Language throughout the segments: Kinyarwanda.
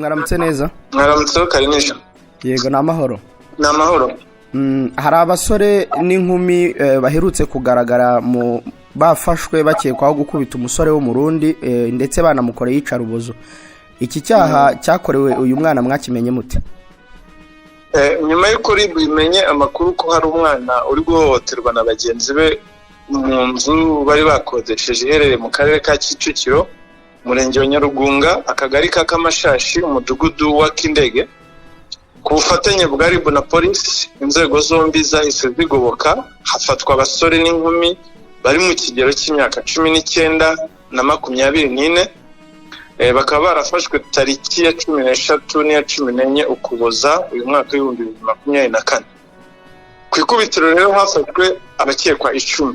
Mwaramutse neza. Mwaramutseho Karinisha. Yego, ni amahoro. Ni amahoro. Hari abasore n'inkumi baherutse kugaragara mu bafashwe bakekwaho gukubita umusore w'Umurundi, ndetse banamukoreye iyicarubozo. Iki cyaha cyakorewe uyu mwana mwakimenye mute? Nyuma y'uko RIB imenye amakuru ko hari umwana uri guhohoterwa na bagenzi be mu nzu bari bakodesheje iherereye mu Karere ka Kicukiro, Umurenge wa Nyarugunga, Akagari ka Kamashashi, Umudugudu wa Kindege, ku bufatanye bwa RIB na polisi, inzego zombi zahise zigoboka, hafatwa abasore n'inkumi bari mu kigero cy'imyaka 19 na 24. Bakaba barafashwe tariki ya 13 n'iya 14 Ukuboza uyu mwaka w'2024. Ku ikubitiro rero hafashwe abakekwa 10,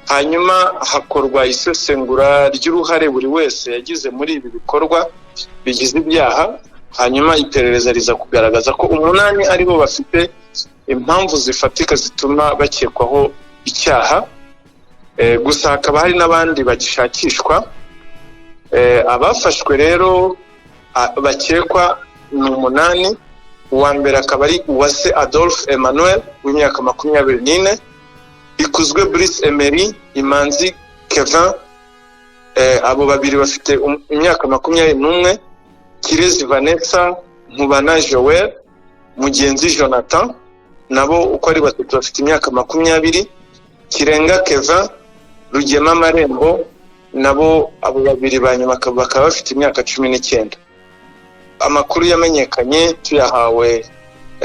hanyuma hakorwa isesengura ry'uruhare buri wese yagize muri ibi bikorwa bigize ibyaha. Hanyuma iperereza riza kugaragaza ko umunani aribo bafite impamvu zifatika zituma bakekwaho icyaha. Gusa hakaba hari n'abandi bagishakishwa. Abafashwe rero bakekwa ni umunani. Uwa mbere akaba ari Uwase Adolphe Emmanuel w'imyaka 24, Ikuzwe Brice Emery, Imanzi Kevin, abo babiri bafite imyaka 21, Kirezi Vanessa, Nkubana Joel, Mugenzi Jonathan, nabo uko ari batatu bafite imyaka 20, Kirenga Kevin, Rugema Marembo, nabo abo babiri ba nyuma bakaba bafite imyaka 19. Amakuru yamenyekanye tuyahawe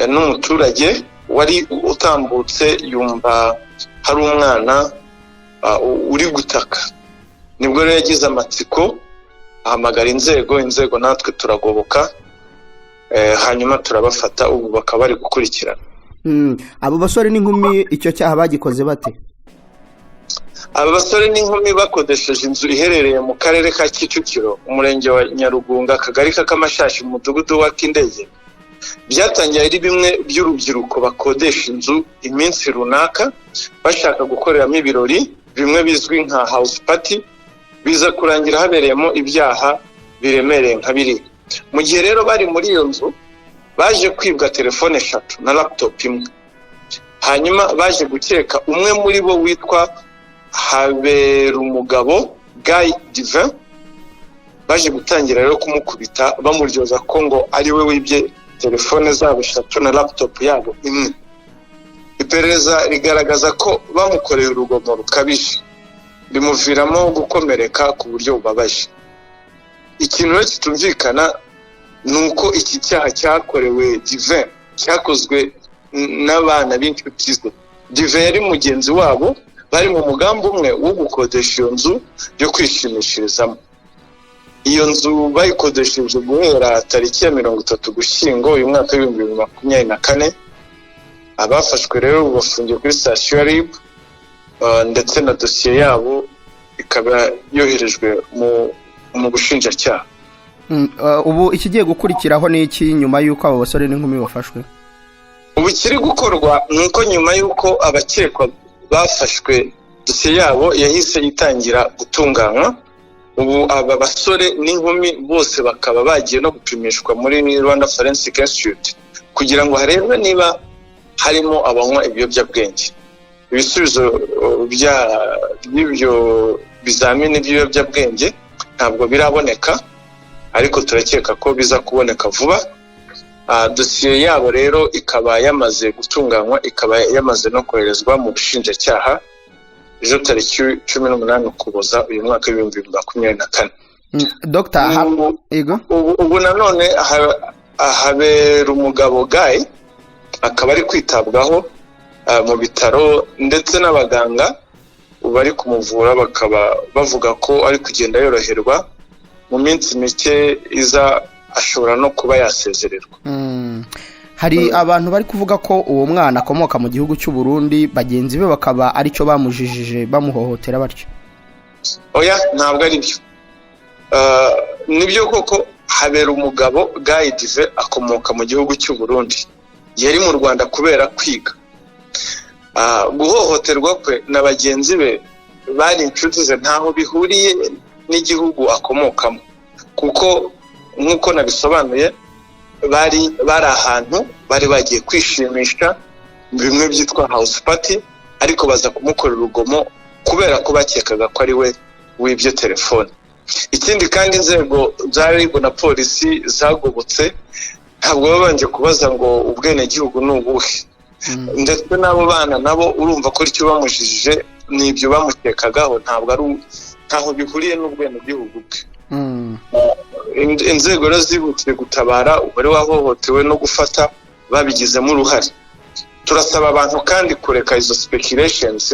n'umuturage wari utambutse, yumva hari umwana uri gutaka. Nibwo rero yagize amatsiko ahamagara inzego, inzego natwe turagoboka, hanyuma turabafata, ubu bakaba bari gukurikirana. Abo basore n'inkumi icyo cyaha bagikoze bate? Aba basore n'inkumi bakodesheje inzu iherereye mu Karere ka Kicukiro, Umurenge wa Nyarugunga, Akagari k'Amashashi, mu Mudugudu wa Kindege. Byatangiye ari bimwe by'urubyiruko bakodesha inzu iminsi runaka bashaka gukoreramo ibirori, bimwe bizwi nka house party, biza kurangira habereyemo ibyaha biremereye nka biriya. Mu gihe rero bari muri iyo nzu, baje kwibwa telefone eshatu na laptop imwe. Hanyuma baje gukeka umwe muri bo witwa Haberumugabo Guy Divin. Baje gutangira rero kumukubita, bamuryoza ko ngo ari we wibye telefone zabo eshatu na laptop yabo imwe. Iperereza rigaragaza ko bamukoreye urugomo rukabije, bimuviramo gukomereka ku buryo bubabaje. Ikintu rero kitumvikana ni uko iki cyaha cyakorewe Divin cyakozwe n'abana b'inshuti ze. Divin yari mugenzi wabo, bari mu mugambi umwe wo gukodesha iyo nzu yo kwishimishirizamo. Iyo nzu bayikodesheje guhera tariki ya 30 Gushyingo uyu mwaka w'2024. Abafashwe rero bafungiye kuri sitasiyo ya RIB, ndetse na dosiye yabo ikaba yoherejwe mu bushinjacyaha. Ubu ikigiye gukurikiraho ni iki nyuma y'uko abo basore n'inkumi bafashwe? Ubu ikiri gukorwa ni uko nyuma y'uko abakekwa bafashwe, dosiye yabo yahise itangira gutunganywa. Ubu aba basore n'inkumi bose bakaba bagiye no gupimishwa muri Rwanda Forensic Institute kugira ngo harebwe niba harimo abanywa ibiyobyabwenge. Ibisubizo by'ibyo bizamini by'ibiyobyabwenge ntabwo biraboneka, ariko turakeka ko biza kuboneka vuba. Dosiye yabo rero ikaba yamaze gutunganywa, ikaba yamaze no koherezwa mu bushinjacyaha ejo tariki 18 Ukuboza uyu mwaka w'2024. Dr. Yego. Ubu nanone Habera umugabo Guy akaba ari kwitabwaho mu bitaro, ndetse n'abaganga bari kumuvura bakaba bavuga ko ari kugenda yoroherwa, mu minsi mike iza ashobora no kuba yasezererwa. Hari abantu bari kuvuga ko uwo mwana akomoka mu gihugu cy'u Burundi, bagenzi be bakaba aricyo bamujijije bamuhohotera batyo. Oya, ntabwo ari byo. Nibyo koko Habera umugabo Guy Dive akomoka mu gihugu cy'u Burundi, yari mu Rwanda kubera kwiga. Guhohoterwa kwe na bagenzi be bari inshuti ze ntaho bihuriye n'igihugu akomokamo, kuko Nk'uko nabisobanuye, bari ahantu bari bagiye kwishimisha, bimwe byitwa house party, ariko baza kumukorera urugomo kubera ko bakekaga ko ari we wibye telefone. Ikindi kandi, inzego za RIB na polisi zagobotse ntabwo babanje kubaza ngo ubwenegihugu ni ubuhe. Ndetse n'abo bana nabo urumva ko icyo bamujijije ni ibyo bamukekagaho, ntabwo ari ntaho bihuriye n'ubwenegihugu bwe. Inzego rero zihutiye gutabara uwari wahohotewe no gufata babigizemo uruhare. Turasaba abantu kandi kureka izo speculations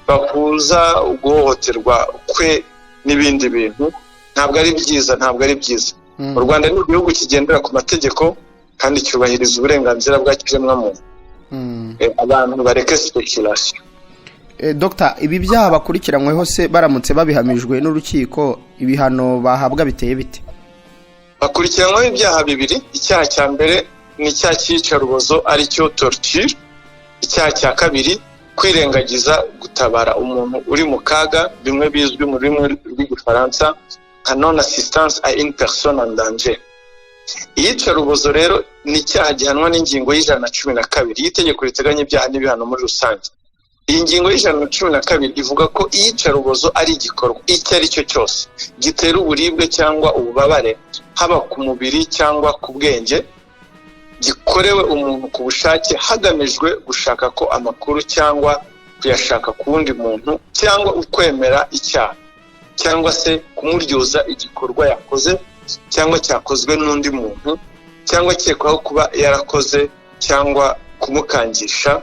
bahuza guhohoterwa kwe n'ibindi bintu. Ntabwo ari byiza, ntabwo ari byiza. U Rwanda ni igihugu kigendera ku mategeko kandi cyubahiriza uburenganzira bwa kiremwamuntu. Abantu bareke speculation. Dr, ibi byaha bakurikiranyweho se, baramutse babihamijwe n'urukiko, ibihano bahabwa biteye bite? Bakurikiranyweho ibyaha bibiri. Icyaha cya mbere ni icyaha cy'iyicarubozo, aricyo torture. Icyaha cya kabiri, kwirengagiza gutabara umuntu uri mu kaga, bimwe bizwi mu rurimi rw'Igifaransa nka non assistance à une personne en danger. Iyicarubozo rero ni icyaha gihanwa n'ingingo ya 112 y'itegeko riteganya ibyaha n'ibihano muri rusange. Iyi ngingo ya 112 ivuga ko iyicarubozo ari igikorwa icyo ari cyo cyose gitera uburibwe cyangwa ububabare, haba ku mubiri cyangwa ku bwenge, gikorewe umuntu ku bushake hagamijwe gushaka ko amakuru cyangwa kuyashaka ku wundi muntu, cyangwa ukwemera icyaha, cyangwa se kumuryoza igikorwa yakoze cyangwa cyakozwe n'undi muntu, cyangwa akekwaho kuba yarakoze, cyangwa kumukangisha.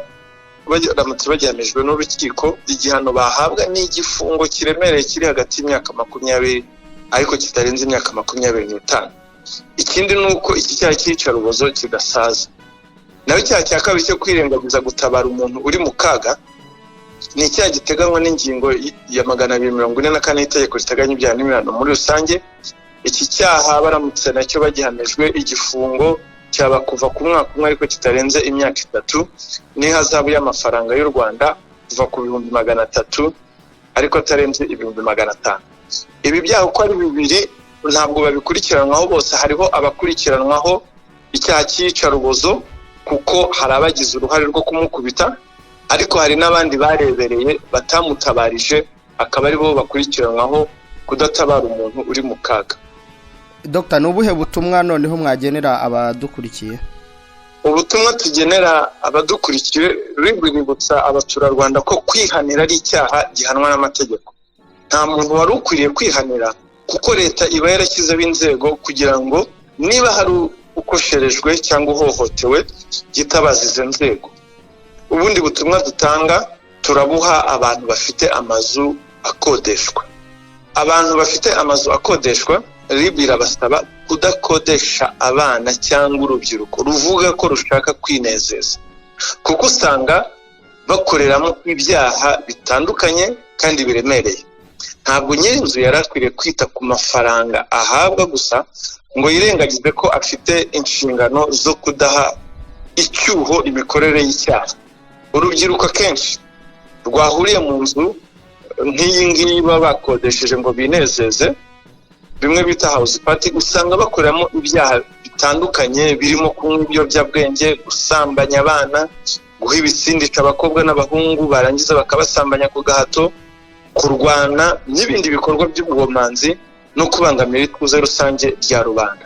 Baramutse bagihamijwe n'urukiko, igihano bahabwa ni igifungo kiremereye kiri hagati y'imyaka 20 ariko kitarenze imyaka 25. Ikindi ni uko iki cyaha cy'iyicarubozo kidasaza. Naho icyaha cya kabiri cyo kwirengagiza gutabara umuntu uri mu kaga ni icyaha giteganywa n'ingingo ya 244 y'itegeko riteganya ibyaha n'ibihano muri rusange. Iki cyaha baramutse nacyo bagihamijwe, igifungo cyaba kuva ku mwaka umwe ariko kitarenze imyaka 3, n'ihazabu y'amafaranga y'u Rwanda kuva ku 300,000 ariko atarenze 500,000. Ibi byaha uko ari bibiri ntabwo babikurikiranwaho bose. Hariho abakurikiranwaho icyaha cy'iyicarubozo kuko hari abagize uruhare rwo kumukubita, ariko hari n'abandi barebereye batamutabarije, akaba aribo bakurikiranwaho kudatabara umuntu uri mu kaga. Dr, ni ubuhe butumwa noneho mwagenera abadukurikiye? Ubutumwa tugenera abadukurikiye, RIB iributsa abaturarwanda ko kwihanira ari icyaha gihanwa n'amategeko. Nta muntu wari ukwiriye kwihanira, kuko leta iba yarashyizeho inzego kugira ngo niba hari ukosherejwe cyangwa uhohotewe yitabaza izo nzego. Ubundi butumwa dutanga turabuha abantu bafite amazu akodeshwa. Abantu bafite amazu akodeshwa, RIB irabasaba kudakodesha abana cyangwa urubyiruko ruvuga ko rushaka kwinezeza, kuko usanga bakoreramo ibyaha bitandukanye kandi biremereye. Ntabwo nyir'inzu yari akwiriye kwita ku mafaranga ahabwa gusa ngo yirengagize ko afite inshingano zo kudaha icyuho imikorere y'icyaha. Urubyiruko akenshi rwahuriye mu nzu nk'iyi ngiyi baba bakodesheje ngo binezeze, bimwe bita house party, usanga bakoreramo ibyaha bitandukanye birimo kunywa ibiyobyabwenge, gusambanya abana, guha ibisindisha abakobwa n'abahungu barangiza bakabasambanya ku gahato, kurwana n'ibindi bikorwa by'ubwomanzi no kubangamira ituze rusange rya rubanda.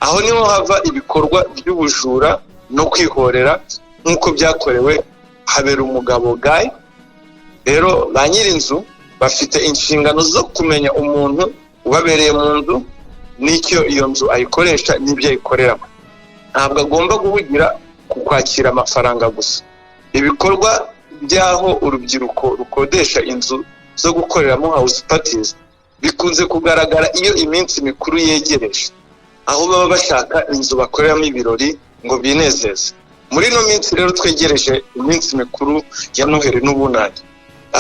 Aho niho hava ibikorwa by'ubujura no kwihorera nk'uko byakorewe Habera umugabo Guy. Rero ba nyir'inzu bafite inshingano zo kumenya umuntu ubabereye mu nzu n'icyo iyo nzu ayikoresha n'ibyo ayikoreramo. Ntabwo agomba guhugira ku kwakira amafaranga gusa. Ibikorwa by'aho urubyiruko rukodesha inzu zo gukoreramo house parties bikunze kugaragara iyo iminsi mikuru yegereje, aho baba bashaka inzu bakoreramo ibirori ngo binezeze. Muri ino minsi rero twegereje iminsi mikuru ya Noheli n'Ubunani,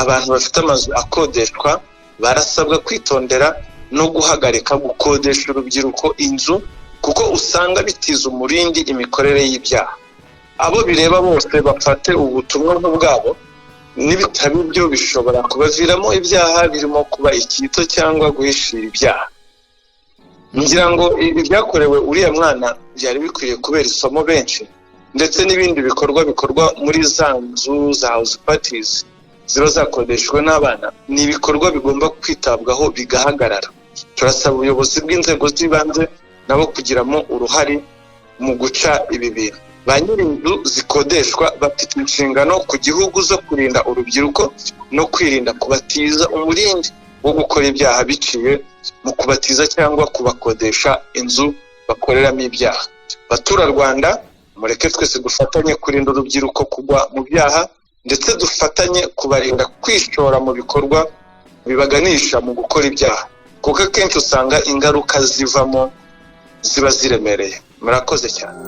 abantu bafite amazu akodeshwa barasabwa kwitondera no guhagarika gukodesha urubyiruko inzu, kuko usanga bitiza umurindi imikorere y'ibyaha. Abo bireba bose bafate ubutumwa nk'ubwabo, n'ibitaba ibyo bishobora kubaviramo ibyaha birimo kuba icyitso cyangwa guhishira ibyaha. Ngira ngo ibyakorewe uriya mwana byari bikwiriye kubera isomo benshi, ndetse n'ibindi bikorwa bikorwa muri za nzu za house parties ziba zakodeshejwe n'abana, ni ibikorwa bigomba kwitabwaho bigahagarara. Turasaba ubuyobozi bw'inzego z'ibanze nabo kugiramo uruhare mu guca ibi bintu. Ba nyir'inzu zikodeshwa bafite inshingano ku gihugu zo kurinda urubyiruko no kwirinda kubatiza umurindi wo gukora ibyaha biciye mu kubatiza cyangwa kubakodesha inzu bakoreramo ibyaha. Baturarwanda, mureke twese dufatanye kurinda urubyiruko kugwa mu byaha, ndetse dufatanye kubarinda kwishora mu bikorwa bibaganisha mu gukora ibyaha, kuko akenshi usanga ingaruka zivamo ziba ziremereye. Murakoze cyane.